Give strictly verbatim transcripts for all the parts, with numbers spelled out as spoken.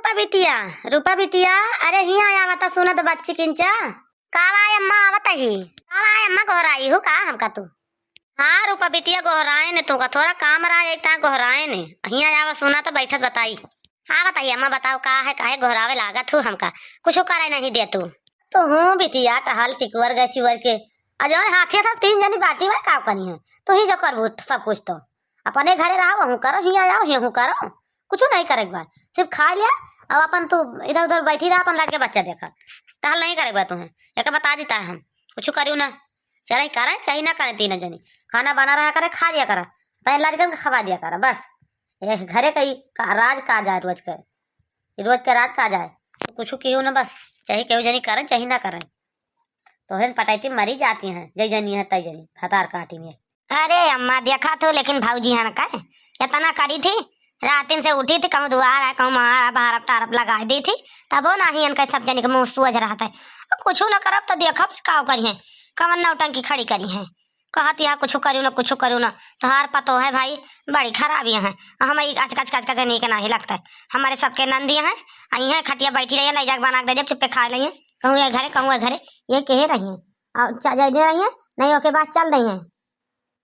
रूपा बिटिया, रूपा बिटिया, अरे हियाँ आवा त, सुना त बच्ची किंचा। का बा अम्मा, आवत ही। का बा अम्मा, गोहराई हू का हमका तू? हाँ रूपा बिटिया, गोहराए ने तू का, थोड़ा काम रहा एक ता गोहराए ने। हियाँ आवा, सुना त बैठत बताई। आवत ही अम्मा, बताओ का है, काहे गोहरावे लागत हू हमका? कुछ करे नहीं दे तू। तो हूँ बिटिया, टहल टिकुअर गए चिवर के। आ जौन हाथिया सब तीन जनी बाटी बा, का करी है? तू ही जो करबू सब कुछ तो। अपने घरे रहो, वहूँ करो, हियाँ आओ, हियाँ करो। कुछ नहीं करे के बा, सिर्फ खा लिया। अब अपन तू इधर उधर बैठी रहा, अपन लड़के बच्चा देखा। टहल नहीं करे के बा तुम्हें, एक बता देता है हम। कुछ करियो ना, चाहे करें चाहे ना करें, तीनों जनी खाना बना रहा करे, खा लिया करा, अपने लड़कन के खवा दिया करा बस। ये घरे का ही का, राज का जाए रोज के, रोज के राज का जाए। कुछ केहू ना बस, चाहे केहू जनी करें चाहे ना करें। तोहरे पटैती मरी जाती हैं, जय जनी है तय जनी, भतार काटी में। अरे अम्मा, देखा थू, लेकिन भौजी हन का इतना करी थी, रातिन से उठी थी, कहूँ दुआर है, कहूँ मार है, बाहर अब टारप लगा दी थी, तबो नाही इनका सब जनी के मुँह सुअज रहत है। अब कुछ न करब तो देखब का करी है, कवन नौटंकी खड़ी करी है। कहत यहाँ कुछ करू ना, कुछ करू ना, तोहार पतो है भाई, बड़ी खराब यहाँ है। हम ई अचकच कचकच नहीं के नाही लगता है, हमारे सबके नंदी हैं, आ यहाँ खटिया बैठी रही है, ले जाके बना के दे देब, चुप्पे खा लेंगे, कहूँ ये घरे, कहूँ ये घरे, ये कहे रही हैं। और च-, जाए दे रही हैं, नहीं ओके बाद चल रही हैं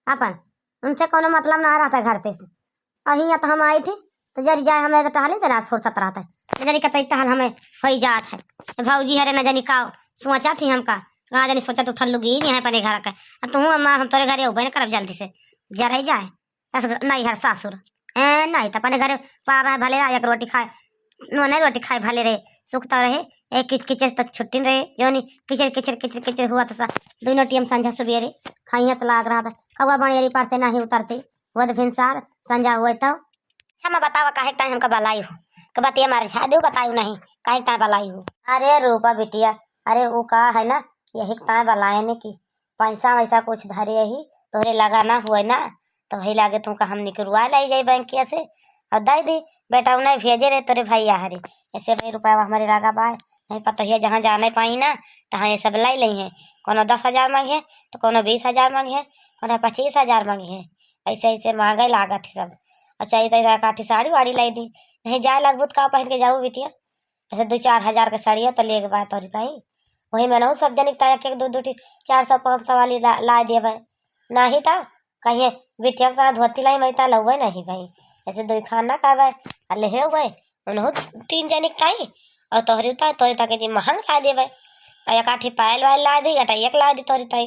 अपन, उनसे कोनो मतलब ना रहता है घर से। और हियाँ तो हम आई थी, तो जरी जाए, हमें तो टहले से ना फुर्सत रहता है, न जनी कतई टहल हमें होई जात है। भौजी हरे न जनी का सोचा थी हमका, कहाँ जनी सोचा तू ठल्लू गी नहीं है अपने घर का। आ तू अम्मा, हम तोरे घरे उबे न करब जल्दी से, जरे जाए। अस नैहर सासुर, ए, नहीं तो अपने घरे पा रहा भले रहा, एक रोटी खाए, नोने रोटी खाए भले रहे, सुख तो रहे। ए, किच किचर तो छुट्टी रहे, जो नहीं किचर किचर किचर किचर हुआ तो सा, दोनों टीम संझा सुबेरे खाइया तो लाग रहा था, कौआ बनियरी पर से नहीं उतरती, हुआ तो भिनसार संझा हुआ तो। अच्छा, मैं बतावा काहे टाइम हमका बलाई हो, कि बतिया मारे झादू बतायू नहीं, काहे टाइम बलाई हो। अरे रूपा बिटिया, अरे वो का है ना, यही ताए बलाए ने कि पैसा वैसा कुछ धरे ही तोहरे लगा ना हुए ना, तो वही लागे तुमका हम निकरुआ लाई जाई बैंक के से और दे दी। बेटा उन्हें भेजे रहे तोरे भैया हरे, ऐसे भाई रुपया हमारे लगा बाय, नहीं पता है जहाँ जाने पाई ना, तहाँ ये सब लाई ली हैं। कोनो दस हजार मांगे हैं, तो कोनो बीस हजार मांगे हैं, कोनो पच्चीस हजार मांगे हैं। ऐसे ऐसे मांगे लागत है सब। अच्छा, ये तो इधर काठी साड़ी वाड़ी लाई दी, नहीं जाए लगबू तो का पहन के जाऊ बिटिया? ऐसे दो चार हजार के साड़िया तो लेके बात हो रही ताई, वही में ना सब जनिक ताई एक एक दो दो ठी चार सौ पाँच सौ वाली ला, ला देवे। नाही तो कहिए बिटिया के साथ धोती लाई मैं ता लउबे नहीं भाई, ऐसे दो खान ना करवे। अले हे हुए उन्हों तीन जनिक ताई, और तोहरी ताई, तोहरी ताई के जी महंग ला देवे। आ एक आठी पायल वायल ला दी, अटा एक ला दी तोहरी ताई।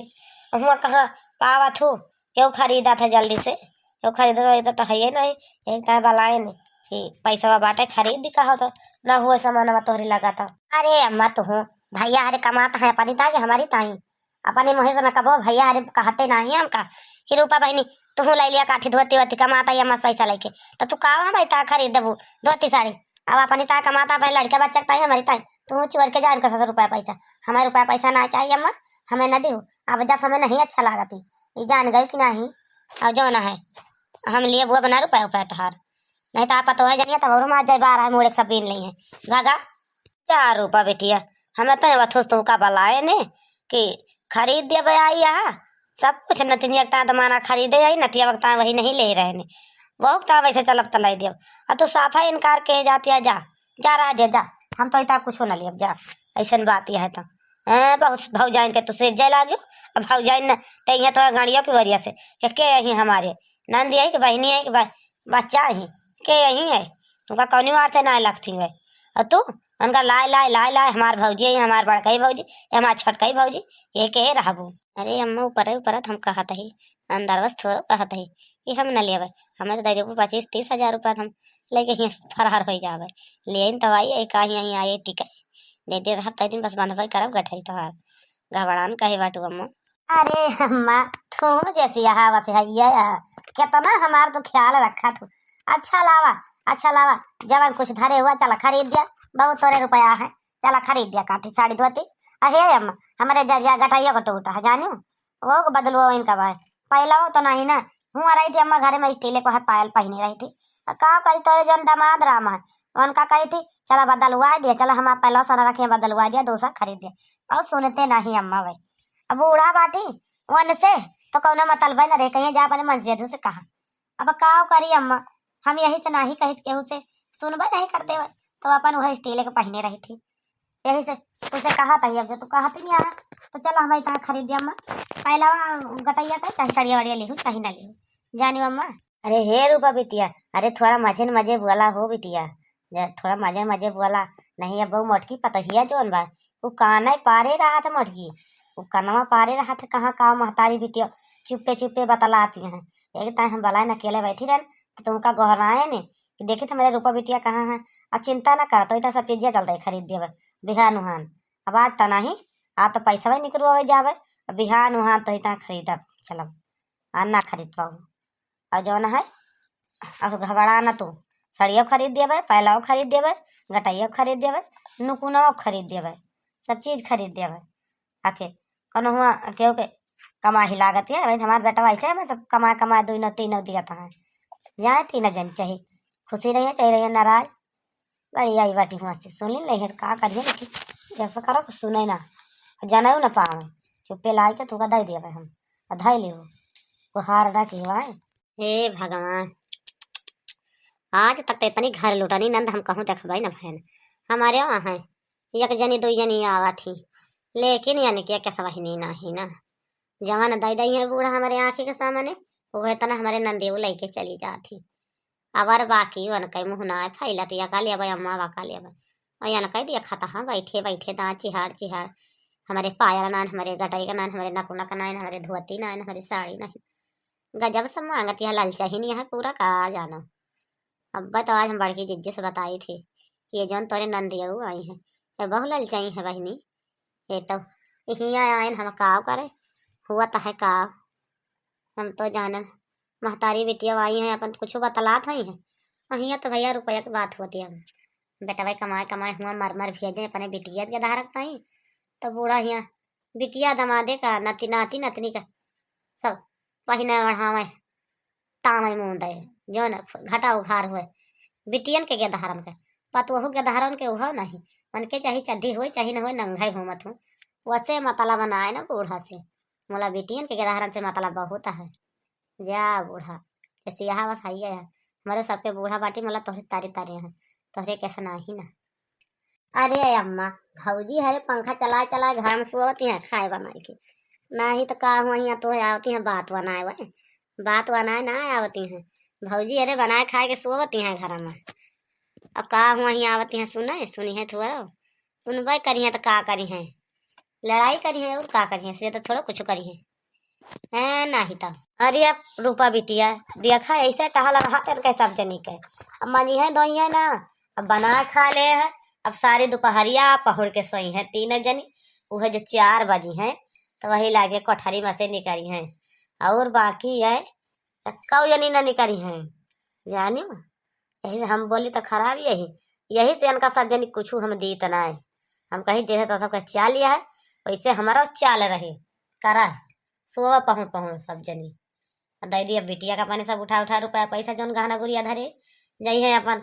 हुआ कहाँ पावा थू, केहू खरीदा था जल्दी से, केहू खरीदा था, इधर तो है ही नहीं। एक ताई बलाए नहीं कि पैसा बाटे खरीद दी, कहा तो ना हुए सामान तोहरी लगा था। अरे अम्मा, तू हूँ भैया हरे कमाता है अपनी ताई, हमारी ताई अपने मुँह से न कबो भैया हरे कहते नहीं हमका कि रूपा बहनी, तू ले लिया काठी धोती वोती, कमाता ही अम्मा से पैसा लेके, तो तू का भाई ता खरीद देबू धोती साड़ी? अब अपनी ता कमाता भाई, लड़के बच्चा के ताई, हमारी ताई, तू चुअर के जान के ससुर रुपया पैसा, हमारे रुपया पैसा ना चाहिए अम्मा, हमें न दियो। अब जस हमें नहीं अच्छा लागत ही, ये जान गए कि नहीं। और जो ना है, हम लिए बुआ बना रुपया उपया तोहार, नहीं तो आप पतो है जनिया तब और मार जाए, बारह मुड़े सब बीन ली हैं। भागा। क्या रूपा बिटिया, हम इतने वथुस तुमका बलाए ने कि खरीद दिया बे आई यहाँ सब कुछ, नतिनिया के तांत माना खरीदे आई, नतिया के तांत वही नहीं ले रहे ने, वो के तांत वैसे चलब त लाई दिया। अब तू साफा इनकार के जाती है, जा, जा रहा दे जा, हम तो इतना कुछ ना लियब जा। ऐसन बात यह है तो, ए, बहुत भौजाइन के तू से जय लागू। अब भौजाइन न, तो यहाँ तो गाड़ियों की वजह से कि के यही हमारे नंदी है कि बहनी है कि ब-, बच्चा है, के यही है, तुमका कौनी वार से ना लगती है। और तू उनका लाए, लाए, लाए, लाए, हमार भौजी है, हमार बड़कई भौजी, ये हमार छोटकई भौजी, ये के रहबू? अरे अम्मा, ऊपर है, ऊपर है, हम कहत ही, अंदर बस थोड़ो कहत ही कि हम न लेबै, हमें तो दे देबू पच्चीस तीस हजार रुपया, हम लेके हियाँ फरार हो जाबै। लेन तो आई, आई का हियाँ, हियाँ आई टिकै, दे दे रहब, तै दिन बस बंधबै करब गठरी तोहार, घबड़ान कहे बाटू अम्मा। अरे अम्मा, तू जैसी यहाँ बस है, ये है। कितना हमार तू ख्याल रखा तू। अच्छा लावा, अच्छा लावा, जवन कुछ धरे हुआ चला खरीद दिया, बहुत तोरे रुपया है, चला खरीद दिया काठी साड़ी धोती। अहे अम्मा, हमारे जरिया गटैया को टूटा है, जानियो, वो को बदलुआ इनका भाई, पहला वो तो नहीं ना, हुआ रही थी अम्मा घरे में स्टीले को है पायल पहनी रही थी। का करी तोरे जौन दामाद राम है, उनका कही थी, चला बदलवा दिया, चला हम आप पहला सारा रखे बदलवा दिया, दूसरा खरीद दिया। और सुनते नहीं अम्मा भाई, अब बूढ़ा बाटी, उनसे तो कौनो मतलब न रहे, कहीं जा अपने मंसेधू से कहा। अब का करी अम्मा, हम यही से नहीं कहित केहू से, सुनबे नहीं करते हुए। तो अपन वह स्टील के पहिने रही थी। यही से तुझसे कहा था, अब जो तू कहती नहीं आया, तो चलो हम इतना खरीद दिया अम्मा। पहला गटैया का चाहे सड़िया वड़िया लिहू, चाहे ना लिहू, जानी अम्मा। अरे हे रूपा बिटिया, अरे थोड़ा मजे न मजे बोला हो बिटिया, जे थोड़ा मजे न मजे बोला। नहीं, अब वो मोटकी पतोहिया जौन बा, वो काना पारे रहा था मोटकी, वो कनवा पारे रहा था, कहाँ का महतारी बिटिया चुप्पे चुप्पे बतलाती हैं। एक टाइम हम बलाए न अकेले बैठी रहन, तो तुमका गोहराए ने कि देखी तो मेरे रूपा बिटिया कहाँ है। अब चिंता ना कर, तो इतना सब चीजें चल रही खरीद देवे बिहान उहान। अब आज तो नहीं, आज तो पैसा निकलवा जावे, अब बिहान उहान तो इतना खरीदब चलब, आ ना खरीद पाऊ। और जौन है, अब घबरा ना तू, सड़ियो खरीद देबे, पैलाओ खरीद देबे, गटैयो खरीद देबे, नुकुनाओ खरीद देबे, सब चीज खरीद देबे। आके कोनो हुआ केहू के कमाही लागत है, वैसे हमार बेटा वैसे हमें सब कमाए कमाए दुई नौ तीन नौ दिया था है। जाए तीन जन चाहे खुशी रहिए चाहे रहिए नाराज। बड़ी आई बाटी हुआ से सुनी नहीं है, का करिए लेकिन ऐसा करो कि सुने ना, जाने ना पावे। चुप्पे लाई के तुका दे दिया हम, आ धई लियो, को हार ना की हुआ है। हे भगवान, आज तक तो इतनी घर लुटनी नंद हम कहूँ देखबे न भयन। हमारे वहाँ है एक जनी दो जनी आवा थी, लेकिन यानी कि एक सवहिनी नहीं ना। जवन दई दई है बूढ़ा हमारे आँखी के सामने, वो इतना हमारे नंदेऊ लेके चली जाती। अबर बाकी उनके मुँह ना फैलत, या का लेबै अम्मा, वा का लेबै। और या ना कह दिया खाता, हाँ, बैठे बैठे दाँत चिहाड़ चिहाड़, हमारे पायल नान, हमारे गटई का नान, हमारे नकुना का नान, हमारे धोती नान, हमारे साड़ी नहीं। गजब सब मांगत, यह ललचाही नहीं है पूरा का जानो। अब तो आज हम बड़की जिज्जी से बताई थी कि ये जौन तोरे नंदियऊ आई हैं, ये बहु ललचाई है बहिनी। ये तो हियाँ आइन हम काव करे, हुआ तो है काव। हम तो जानन महतारी बिटिया आई हैं, अपन कुछ बतलात हई हैं। और हियाँ तो भैया रुपया के बात होती है। बेटवा कमाए कमाए हुआ मर मर भेजे अपने बिटिया के धारक ताई, तो बूढ़ा हियाँ बिटिया दमादे का, नती नाती नतनी का सब पहिने ओढ़ावे, तावे मूंदे, जौन घटा उघार हुए, बिटियन के गेदहरन के, पतोहू गेदहरन के उहो नहीं, उनके चाहे चड्ढी होए चाहे न होए, नंगे घूमत हूँ। वसे मतलब बनाए ना बूढ़ा से, मोला बिटियन के गेदहरन से मतलब बहुत है। जा बूढ़ा, जैसे यहाँ बस हइये है, हमारे सबके बूढ़ा बाटी, मोला तोहरे तारी तारी है, तोहरे कैसे नाही ना। अरे अम्मा, भौजी हरे पंखा चलाए चलाए घर में सोवती हैं खाए बनाए के। नाही तो का हुआ, यहाँ तो आवती हैं बात बनाए हुए, बात बनाए ना आवती हैं। भौजी हरे बनाए खाए के सोवती हैं घर में। अब का हुआ, यहाँ आवती हैं सुने, सुनी है थोड़ा, सुनबे करी हैं तो का करी हैं, लड़ाई करी हैं और का करी हैं, से तो थोड़ा कुछ करी हैं। हैं, नाही तो। अरे अब रूपा बिटिया, देखा ऐसे टहल रहा तेरे के सब जनी के। अब मनी है दोई है ना, अब बना खा ले है। अब सारी दोपहरिया पहुड़ के सोई है तीन जनी। उहे जो चार बजी है तो वही लागे कोठरी में से निकली है। और बाकी है कौ जनी ना निकली है, जानी। यही से हम बोली तो खराब यही, यही से इनका सब जनी कुछ हम दीत ना है। हम कही जैसे तो सबके चाल लिया है, वैसे हमारा चाल रहे, करा सोवा पहुँच पहुँच सब जनी। आ दे दिया बिटिया का पानी सब उठा उठा रुपया पैसा जौन गहना गुरिया धरे, जई है अपन,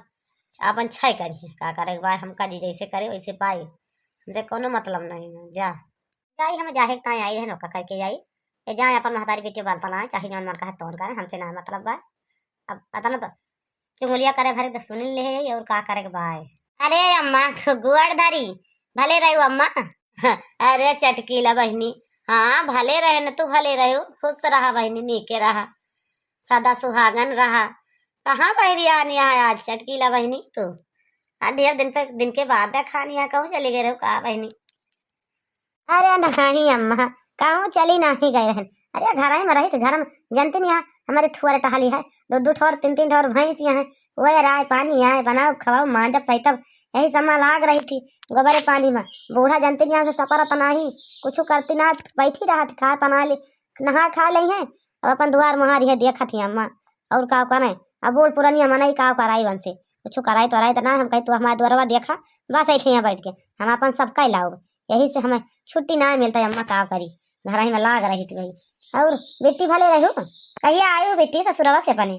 अपन छय करी है, का करे के बा, हमका जी जैसे करे वैसे पाई, हमसे कोनो मतलब नहीं है। जा, जाई हम जाहे ताई आई रहे नौका करके जाई, ये जाए अपन महतारी बेटी बाल पलाए, चाहे जौन मन कहे तौन करे, हमसे ना मतलब बा। अब पता ना तो चुंगलिया करे भरे तो सुन ले है और का करे के बा। अरे अम्मा, गोड़ धरी, भले रहू अम्मा। अरे चटकीला बहिनी, हाँ भले रहे न तू, भले रहू, खुश रहा बहिनी, नीके रहा, सदा सुहागन रहा। कहाँ बहरिया आनी है आज चटकीला बहिनी तू? आ ढेर दिन पे, दिन के बाद देखानी है, कहूँ चली गए रहो का बहिनी? अरे नहीं अम्मा, कहूँ चली नहीं गए रहन। अरे घर में रही तो घर में जनती नहीं है, हमारे थुअर टहली है, दो दो ठोर तीन तीन ठोर भैंस यहाँ, वह राय पानी आए, बनाओ खवाओ मांजब सहितब, यही सब में लाग रही थी। गोबरे पानी में बूढ़ा जनती नहीं है, उसे सपरत नहीं, कुछ करती ना, बैठी रहत, खाए पना ले, नहा खा ले है, और अपन दुआर मुहारी है देखत ही अम्मा, और का करें? अब बूढ़ पुरनिया मनई का कराई वनसे, कुछ कराई तो कराई तो ना, हम कही तू हमारे दुआरवा देखा, बस ऐसे यहाँ बैठ के हम अपन सब कह लाओ। यही से हमें छुट्टी ना मिलता है अम्मा, का करी, घर ही में लाग रही थी वही। और बेटी भले रहू, कहिया आयु बेटी ससुरवा से अपने?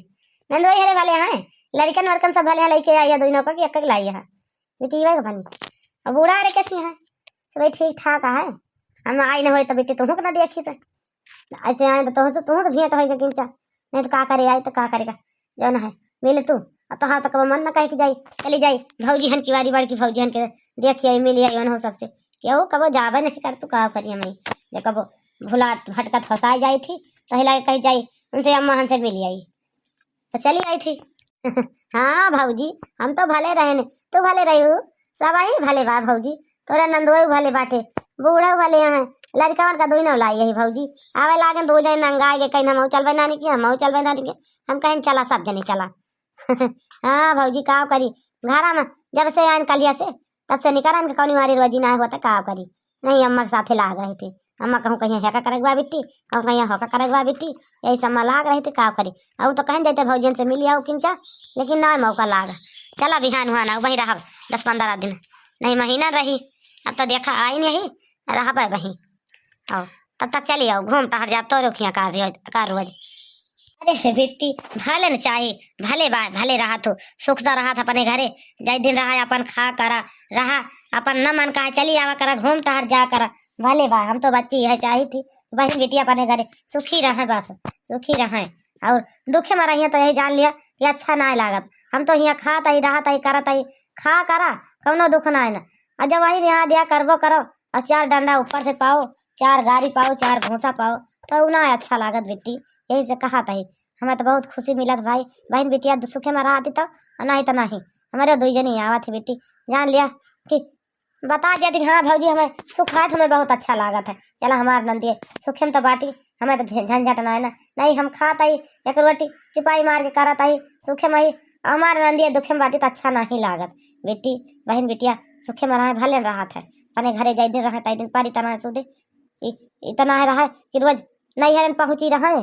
नंदोई हरे भले हैं, लड़कन वड़कन सब भले हैं, लेके आई है, दोनों का कि एक एक लाई है बेटी वही बनी। अब बूढ़ा रे कैसी है? सब ठीक ठाक है, हम आई न होई तो बेटी तुहूँ के ना देखी तो, ऐसे आए तो तुहूँ से, तुहूँ से भेंट होई के किंचा, नहीं तो का करे आई तो का करेगा, जौन है मिल तू, अब तोहार तो कबो मन न कहे कि जाई, चली जाई भौजी हन की बारी, बड़की भौजी हन के देखी आई, मिली आई, उन्हों सबसे। केहू कबो जाबे नहीं कर, तू का करी हम, जे कबो भुला भटकत फंसाई जाई थी, तो हिला के कही जाई, उनसे अम्मा हन से मिली आई, तो चली आई थी। हाँ भौजी, हम तो भले रहे न, तू भले रही हो, सब ही भले बा भौजी। तोरे नंदुआ भले बाटे, बूढ़ा भले हैं, लड़कवन का दुई नौ लाई यही भौजी। आवे लागे दो जने नंगाए के, कहीं हम चलबे नानी के, हम चलबे नानी के। हम कहें चला, सब जने चला। हाँ भौजी, का करी, घरा में जब से आइन कलिया से, तब से निकरन के कौनी मारी रोजी ना होता, का करी। नहीं, अम्मा के साथे लाग रही थी। अम्मा कहूँ कहीं हेका करे बा बिट्टी, कहूँ कहीं होका करे बा बिट्टी, यही सब में लाग रही थी, का करी। और तो कहन जाते भौजियन से मिली आओ किंचा, लेकिन ना मौका लाग। चला बिहान हुआ ना, वहीं रहब दस पन्द्रह दिन, नहीं महीना रही। अब तो देखा आई नहीं, रहब वहीं। और तब तक चली आओ, घूम टहर जाब, तोरे खिया का रोज, का रोज। अरे बिट्टी, भले न चाहे, भले बा, भले रहा तू, सुख तो रहा था अपने घरे, जय दिन रहा अपन खा करा, रहा अपन न मन कहा चली आवा करा, घूम टहर जा करा, भले बा। हम तो बच्ची है चाही थी, बहिन बिटिया अपने घरे सुखी रहे, बस सुखी रहे। और दुखे में रहिए तो यही जान लिया कि अच्छा ना लागत। हम तो हियाँ खात आई, रहत आई, करत आई, खा करा, कौनो दुख ना है ना। और जब वही यहाँ दिया करबो करो, और चार डंडा ऊपर से पाओ, चार गारी पाओ, चार घूसा पाओ, तो उ ना अच्छा लागत बिट्टी। यही से कहा तही, हमें तो बहुत खुशी मिलत भाई, बहिन बिटिया दु-, सुखे में रहती तो, और नहीं तो नहीं। हमारे दुई जनी आवत है बिट्टी, जान लिया कि बता दिया कि हाँ भौजी, हमें सुखात हमें बहुत अच्छा लागत है। चला हमार नंदिये सुखे में तो बाटी, हमें तो झ-, झंझट ना है ना। नहीं, हम खात आई एक रोटी चुपाई मार के करत आई सुखे में ही, हमार नंदिये दुखे में बाटी तो अच्छा नहीं लागत। बेटी, बहिन बिटिया सुखे में रहे, भले रहत है, अपने घरे जाई दिन रहे, ताई दिन पारी तना सुधे। इ-, इतना है रहे कि रोज नैहरन पहुँची रहे,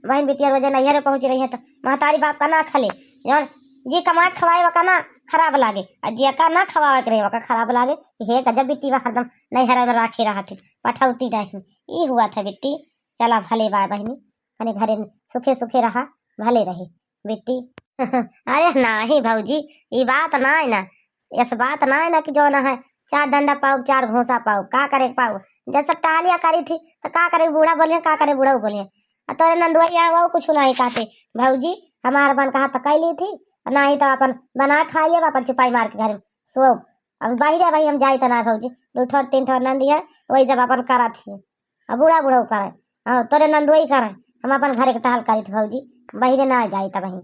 बहिन बिटिया रोजे नैहरे पहुँची रही है, तो महतारी बाप का ना खले, जौन जी कमाए खवाए वका ना खराब लागे, और जे का ना खवावे के रहे वका खराब लागे। हे गजब बिट्टी बा, हरदम नैहरे में राखे रहत है, पठौती नहीं। ई हुआ था बिट्टी, चला भले बा बहिनी, अपने घरे सुखे सुखे रहा, भले रहे बिट्टी। अरे नाही भौजी, ई बात ना है ना, ऐस बात ना है ना कि जौन है चार डंडा पाउब, चार घूसा पाउब, का करे पाउब? जैसे टहलिया करी थी तो का करे बूढ़ा बोलिए, का करे बूढ़ा बोलिए। आ तोरे नंदुआ यहाँ वो कुछ नहीं कहते भौजी, हमार मन कहा तो कैली थी, और ना ही तो अपन बना खा लिया, अपन चुपाई मार के घर में सोब। अब बाहरे भाई हम जाई तो ना भौजी, दो ठोर तीन ठोर नंदी है, वही सब अपन करत ही। अब बूढ़ा बूढ़ा करे, हाँ, तोरे नंदुआ ही करे, हम अपन घरे के टहल करी थी भौजी, बाहरे ना जाई तब ही।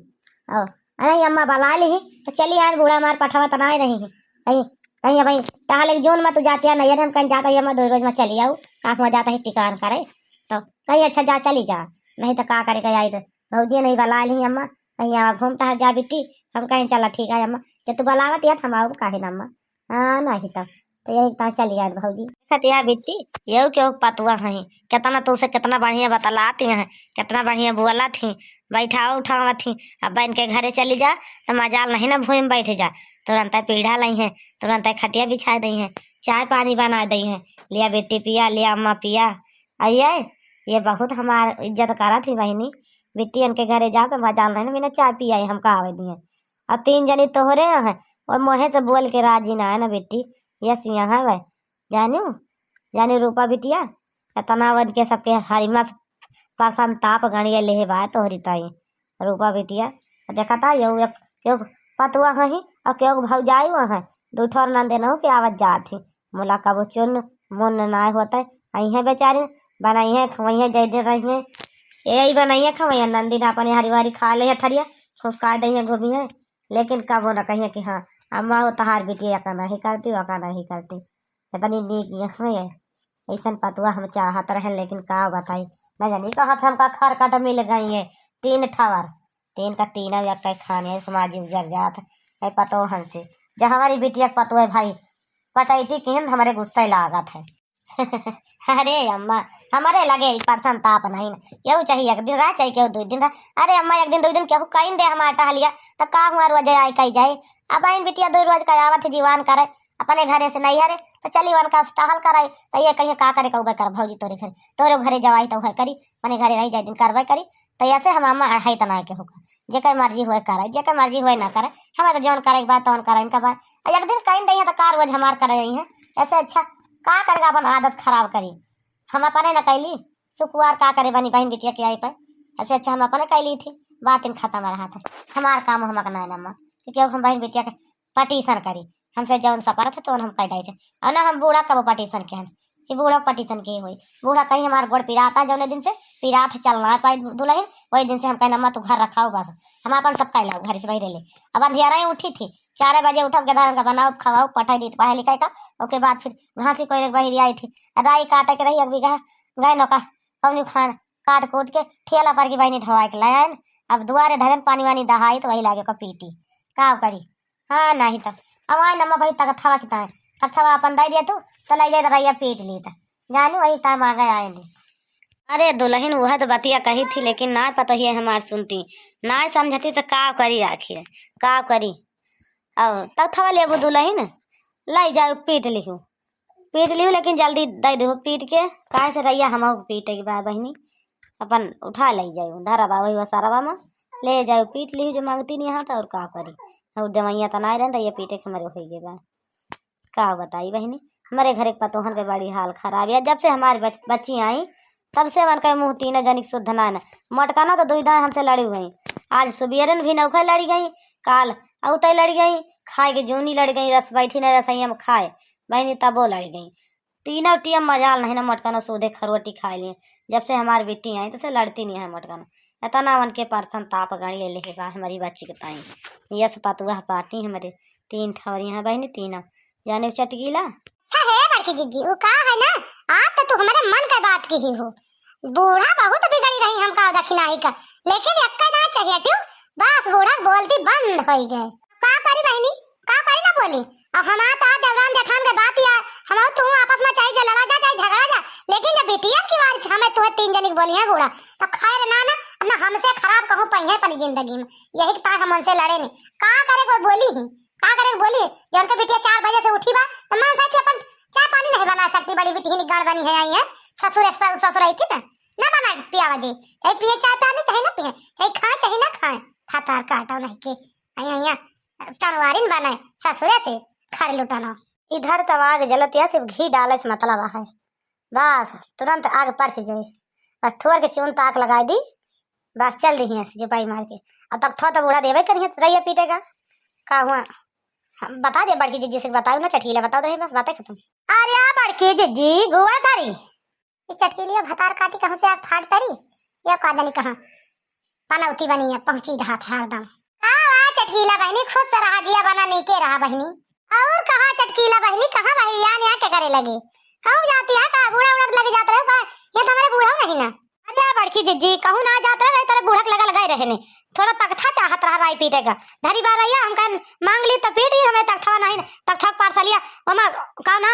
और अरे अम्मा बला ली, तो चली आन, बूढ़ा मार पठावा तो ना रही है। कहीं, कहीं भाई टहले के जोन में तू जाती है, नहीं हम कहीं जाता ही, अम्मा दो रोज में चली आऊ, आप वहाँ जाता ही टिकान करे, तो कहीं अच्छा जा चली जा, नहीं तो का करे के आई तो भौजी नहीं बला ली अम्मा, कहीं आवा घूम टहल जा बिट्टी, हम कहीं चला ठीक है अम्मा, जब तू बलावत यार हम आऊ काहे ना अम्मा, हाँ नहीं तो, तो यही तो चली आए भौजी। देखत या बिट्टी, यहू केहू पतुआ है, कितना तो उसे कितना बढ़िया बतलाती हैं, कितना बढ़िया बोलत ही, बैठावा उठावत ही। अब इनके घरे चली जा तो मजाल नहीं ना भूमि बैठ जा, तुरंत पीढ़ा लई है, तुरंत खटिया बिछा दई है, चाय पानी बना दई है, लिया बेटी पिया, लिया अम्मा पिया। अब ये, ये बहुत हमार इज्जत करत ही बहिनी, बिट्टी इनके घरे जाओ तो मजाल नहीं ना बिना चाय पिया हमका आवे दिए। और तीन जनी तोहरे यहाँ, वो मोहे से बोल के राजी ना है ना बेटी, यस यहाँ है भाई, जानू, जानी रूपा बिटिया, इतना बन के सबके हरिमा से परसन ताप गणिया लेहे बा तोहरी ताई। रूपा बिटिया, देखा था, यो एक, यो पतुआ हही, और केहू भौजाई हुआ है, दू ठोर नंदे नहु के आवत जात ही। मुला कबो चुन मुन नाय होते, अइहे बेचारी, बनइहे, खवइहे, जय दिन रहिहे। यही बनइहे, खवइहे, नंदी ना अपने हरी वारी खा ले है थरिया, फुसका दइहे, घूमिहे, लेकिन कबो न कहिए कि हाँ, अम्मा वो तहार बिटिया का नहीं करती, वो का नहीं करती। इतनी नीक यहाँ है, ऐसन पतुआ हम चाहत रहे, लेकिन का बताई, न जानी कहाँ से हमका खरकट मिल गई है, तीन ठवर, तीन का तीन अब एक खाने समाज उजर जात है पतोहन से। जब हमारी बिटिया के पतोह भाई पटैती किहन, तो हमारे गुस्सा लागत है। अरे अम्मा, हमारे लगे ई परसन ताप नहीं न। केहू चाहे एक दिन रह, चाहे केहू दो दिन रह। अरे अम्मा, एक दिन दो दिन केहू कहीं दे हमार टहलिया, तो का हुआ रोज आए कही जाए। अब बहन बिटिया दो रोज का आवत है जीवान करे, अपने घरे से नहीं हरे, तो चली वन का टहल करे, तो ये कहिए का करे कहू कर भौजी तोरे घरे, तोरे घरे जवाई तो है करी, अपने घरे रही जाए दिन करबे करी। तो ऐसे हम अम्मा अढ़ाई तना केहू का, जेकर मर्जी हुए करे, जेकर मर्जी हुए ना करे, हमें तो जौन करे के बाद तौन करे इनका बात। आ एक दिन कहीं दे तो का रोज हमार करे रही है, ऐसे अच्छा का करेगा अपन आदत खराब करी। हम अपने न कैली, सुकुवार का करे बनी बहन बिटिया के आई पे, ऐसे अच्छा हम अपने कैली थी। बातिन खतम रहत है। हमार काम हमक नाहीं नम्मा, क्योंकि अब हम बहिन बिटिया के पटीसन करी, हमसे जौन सपरत है तौन हम कह डाई थे। और ना हम बूढ़ा कबो पटीसन के हन, कि बूढ़ा पटीसन के होई। बूढ़ा कहीं हमार गोड़ पिराता, जौने दिन से पिरात है, चल ना पाई दुलहिन, वही दिन से हम कहे नम्मा तू घर रखाओ बस, हम अपन सब कह लाओ घर से बहिरे ले। अब अंधियारा ही उठी थी, चार बजे उठब, गधा का बनाओ, खवाओ, पठाई दी पढ़ाई लिखाई का। ओके बाद फिर घासी कोई एक बहिरी आई थी, राई काटे के रही, एक बीघा गए नौका, कौनी खान काट कूट के ठेला पर की बहिनी ढोवाई के ले आएन। अब दुआरे धरेन, पानी वानी दहाई तो वही लागे को पीटी, का करी। हाँ, नहीं तो अब आए नम्मा भाई तकथवा की ताए, तकथवा अपन दे दिया तू, तो ले जाए रैया पीट ली तो जानी वही टाइम आ गए आए ने। अरे दुलहिन, वह तो बतिया कही थी, लेकिन ना पतोहिया हमार सुनती, ना समझती तो का करी आखिर, का करी। और तकथवा लेबू दुलहिन, लाई जाओ पीट लिहू, पीट लिहू, लेकिन जल्दी दे देहू पीट के, काहे से रैया हम पीटे के बा बहिनी, अपन उठा ले जाओ, धरा बा वही वसारवा में, ले जाओ पीट लिहू जो मांगती नहीं हाथ, और का करी। और जमैया तो ना रहन, रैया पीटे के हमारे हो गए बा। का बताई बहिनी, हमरे घर के पतोहन के बड़ी हाल खराब है। जब से हमारी बच-, बच्ची आई, तब से उनका मुंह तीनों जनिक शुद्ध ना न। मोटकाना तो दुई दाएं हमसे लड़ी गई, आज सुबेरन भी नौखे लड़ी गई, काल औते लड़ी गई, खाए के जूनी लड़ी गई, रस बैठी न रसैया में खाए, बहिनी तबो लड़ी गई। तीनों टियम मजाल नहीं ना, मोटकाना सूधे खरोटी खाए लिए। जब से हमारी बिट्टी आई, तब से लड़ती नहीं है मोटकाना। इतना उनके परसन ताप गणी ले ले बा हमारी बच्ची के ताई। यस पतुआ पाटी हमारे तीन ठौरी हैं बहिनी, तीनों जाने चटकीला। अच्छा हे बड़की जिज्जी, उ का है ना, आज तो तू हमारे मन के बात की ही हो। बूढ़ा बहुत बिगड़ी रही हमका दखिनाही का, लेकिन एक्का ना चाहिए क्यों, बस बूढ़ा बोलती बंद होई गए। का करी बहिनी, का करी ना बोली। अब हमार तो आज देवरान जेठान के बात या, हम तू आपस में चाहे जे लड़ा जा, चाहे झगड़ा जा, लेकिन जब बिटिया की बात हमें तुहे तीन जनी के बोली है बूढ़ा, तो खैर ना, ना, अब ना हमसे खराब कहूँ पइहे अपनी जिंदगी में। यही के तार हम उनसे लड़े नहीं। का करे कोई बोली ही, का करे बोली? जब उनके बिटिया चार बजे से उठी बा, तो मन से कि अपन चाय पानी नहीं बना सकती, बड़ी बिटिया गड़ बनी है, आई है ससुर, ससुर आई थी ना, ना बना के पियावा जी, चाहे पिए चाय पानी, चाहे ना पिए, चाहे खाए, चाहे ना खाए, भातार काटो नहीं के, आई, आई, टनवारिन बने ससुरे से घर लुटाना। इधर तब आग जलत या सिर्फ घी डाले से मतलब है, बस तुरंत आग परस जाए, बस थोर के चून ताक लगाई दी, बस चल दी हियां से जुपाई मार के। अब तक थो तो बूढ़ा देवे करिए रैया पीटे का। का हुआ? हम बता दे बड़की जिज्जी से, बताओ ना चटकीला, बताओ तो नहीं, बस बातें खत्म। अरे आ बड़की जिज्जी गुआ धरी। ये चटकीलिया भतार काटी कहूँ से आग फाट तरी, ये का जानी कहाँ पनौती बनी है, पहुँची रहा था हरदम। का हुआ चटकीला बहिनी, खुश रहा, जिया बना नीके रहा बहिनी। और कहा चटकीला बहिनी, कहाँ बहिया ने आके करे लगे? कहूँ जाती है का बूढ़ा उड़ा के लगे जात रहे बा, ये तो हमारे बूढ़ा नहीं ना। अरे बड़की जिज्जी, कहूँ ना जात रहे, तोरे बूढ़ा के लगा लगाए रहे ने। थोड़ा तकथा चाहत रहा राई पीटे का। धरी बार रैया, हम कहन मांग ली तो पीट ली, हमें तकथवा नहीं, तकथा के पार्सलिया, ओमा का ना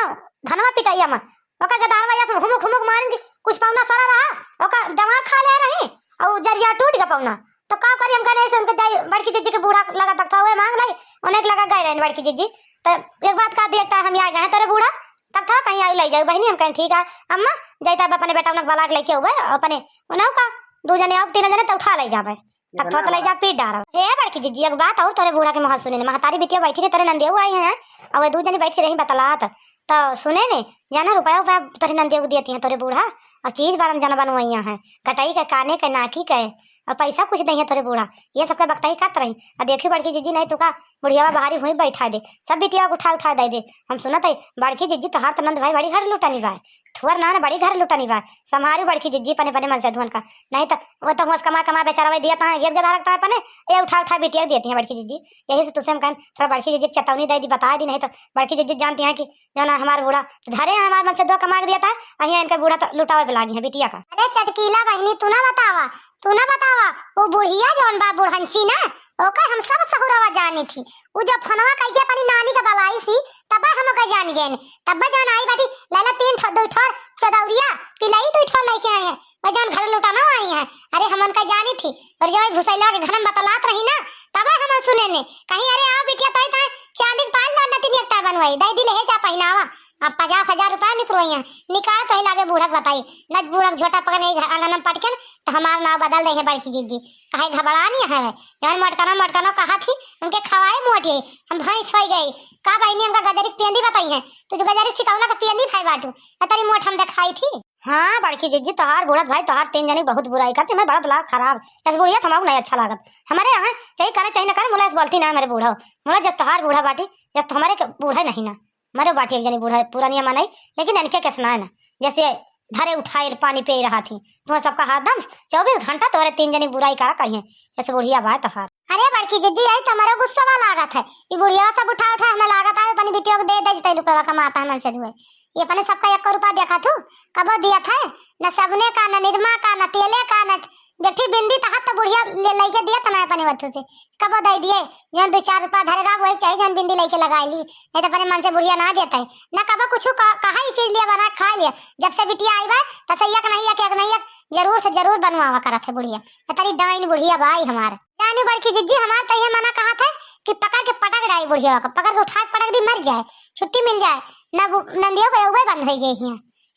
धनवा पिटाइया मा। ओका गदारवा या हुमुक हुमुक मारिन कि कुछ पौना सरा रहा, ओका दिमाग खा ले रही, और जरिया टूट गया पौना। तो का करी, हम कहने ऐसे उनके जाई बड़की जिज्जी के बूढ़ा लगा तकथा हुए मांग लाई, उन्हें लगा गए रहे बड़की जिज्जी। तो एक बात का देखता है, हम यहाँ गए तोरे बूढ़ा, तकथा कहीं आई ले जाऊ बहिनी, हम कहें ठीक है अम्मा, जाई तब अपने बेटा उनक बलाक लेके हुए, अपने उन्हों का दो जने आओ, तीन जने तो उठा ले जावे। तब थोड़ा ले जा पीट डारो। हे बड़की जिज्जी, एक बात और तोरे बूढ़ा के मुँह सुने ने, महतारी बिटिया बैठी के तोरे नंदिया आई हैं, और वे दू जने बैठ के रही बतलात, तो सुने ने, जाना रुपया उपया तोरे नंदिया को दियती हैं तोरे बूढ़ा, और चीज बारम जना बनवाइया हैं, कटाई के, काने के, नाकी के, और पैसा कुछ दही है तोरे बूढ़ा, ये सबके बकताई करत रही। और देखी बड़की जिज्जी, नहीं तुका बुढ़ियावा बाहरी हुई बैठा दे, सब बिटिया को उठा उठा दे दे। हम सुनत है बड़की जिज्जी तोहार तो नंद भाई बड़ी घर लुटनी बा, थुअर ना ना बड़ी घर लुटनी बा, संभारी बड़की जिज्जी पने पने मन से धुन का, नहीं तो वो तो हुआं से कमा कमा बेचारा वही दिया तहाँ गिर गया रखता है पने, ये उठा उठा बिटिया को देती हैं बड़की जिज्जी। यही से तुझसे हम कहें थोड़ा बड़की जिज्जी को चेतावनी दे दी, बता दी, नहीं तो बड़की जिज्जी जानती हैं कि जो ना हमारे बूढ़ा तो धरे हैं हमारे मन से दो कमा के दिया था, अहिया इनका बूढ़ा तो लुटावे पे लागी है बिटिया का। अरे चटकीला बहिनी, तू ना बतावा, तू ना बतावा, वो बुढ़िया जौन बा बुढ़ंची ना, ओकर हम सब सहुरवा जानी थी। उ जब फोनवा कइके अपनी नानी के बलाई सी, तब हम ओकर जान गए। तब जौन आई बाटी, लैला तीन ठो, दुई ठो चदौरिया, पिलई दुई ठो लेके आई है, वो जौन घर लुटाना आई है। अरे हम उनका जानी थी, और जो भुसैला के घर में बतलात रही ना, तब हम सुने ने, कहीं अरे आओ बिटिया, तोई ताई चांदी के पायल लौंडा तीन एकता बनवाई, दे दी ले जा पहनावा। अब पचास हजार रुपया निकरो यहाँ, निकाल तो ही लागे बूढ़क बताई, न बूढ़क झोटा पकड़ के घर आंगन में पटके न, तो हमार नाव बदल दे है बड़की जिज्जी। काहे घबरा नहीं है, जौन मोटकना मोटकना कहा थी, उनके खवाए मोटी, हम भैंस हो गई। का बहिनी हमका गजरी के पेंदी बताई है, तू जो गजरी सिकौना के पेंदी भाई बाटू, न तेरी मोट हम दिखाई थी। हाँ बड़की जिज्जी, तोहार बूढ़ा भाई, तोहार तीन जनी बहुत बुराई करती, हमें बड़ा दिमाग खराब। यस बुढ़िया तो हमको नहीं अच्छा लागत। हमारे यहाँ चाहे करे चाहे न करे, मुला यस बोलती ना हमारे बूढ़ा। मुला जस तोहार बूढ़ा बाटी, यस तो हमारे के बूढ़ा नहीं ना। मरे बाटी एक जनी बूढ़ा, पुरानिया मनई, लेकिन इनके कैसे ना है ना, जैसे धरे उठाए पानी पे रहा थी। तुम्हें सबका हाथ दम, चउबीस घंटा तोहरे तीन जनी बुराई करा करिए। यस बुढ़िया बाय तोहार। अरे बड़की जिज्जी, यही तो हमारे गुस्सा लागत है। ई बुढ़िया सब उठा उठा हमें लागत है, अपनी बिटियों को दे दे, जितने रुपया कमाता है मन से दुए। ये अपने सबका एक रुपया देखा थू, कबो दिया था, न सबने का, न निरमा का, न तेले का, न बेटी बिंदी तो हाथ तो बुढ़िया ले लेके दिया तना अपने वथू से, कबो दे दिए। जौन दो चार रुपया धरे रहा, वही चाहिए, जौन बिंदी लेके लगाई ली, नहीं तो अपने मन से बुढ़िया ना देता है। न कबो कुछ कहा, कहा ही चीज लिया, बना खा लिया। जब से बिटिया आई बा, तब से एक नहीं एक, एक नहीं एक, जरूर से जरूर बनवावा करत है बुढ़िया। ये तारी डाइन बुढ़िया बाई हमार। जानी बड़की जिज्जी, हमार तो ये मना कहा था कि पकड़ के पटक डाई बुढ़िया का, पकड़ के उठा के पटक दी, मर जाए, छुट्टी मिल जाए, न बु-, नंदियो को उबे बंद हो जाए हियाँ।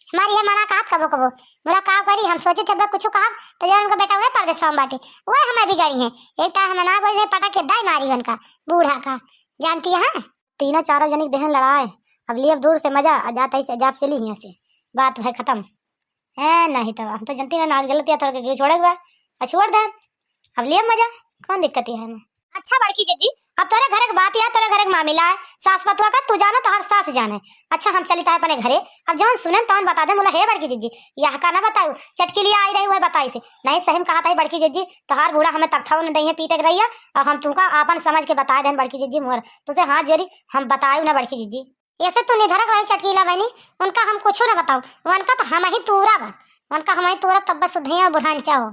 हमारी ये मना कहत कबो कबो, बुरा का करी, हम सोचे थे बे कुछ कहब, तो जो उनका बेटा हुए परदेस में बाटे, वह हमें बिगाड़ी है। एक तो हम ना बोल रहे, पटक के दाई मारी उनका, बूढ़ा का, जानती है। तीनों चारों जनिक देहन लड़ाए, अब लिए दूर से मजा, आ जाता ही जाप चली हियाँ से, बात है खत्म। है नहीं तो हम तो जनती ना, नाक गलत या थोड़ा के छोड़े हुआ, आ छोड़ दे, अब लिए मजा, कौन दिक्कत है हमें। अच्छा बड़की जिज्जी, अब तोरे घर के बात या तोरे घर के मामला है, सास पतुआ का तू जानो, तोहर सास जाने। अच्छा हम चली ताहे अपने घरे, अब जौन सुने तौन बता दे। बोला हे बड़की जिज्जी, यह का ना बताऊ, चटकी लिया आई रही हुआ बताई से। नहीं सही में कहा था बड़की जिज्जी, तोहार बूढ़ा हमें तख्ताओ न दही पीटे के रहिया, और हम तुमका आपन समझ के बताए देन बड़की जिज्जी मोर, तुझे हाथ जोड़ी हम बताऊ ना बड़की जिज्जी। ऐसे तू निधरक रही चटकीला बहनी, उनका हम कुछ ना बताऊ, उनका तो हम ही तूरा बा, उनका हम ही तूरा तब बस सुधैया बुढ़ान चाहो।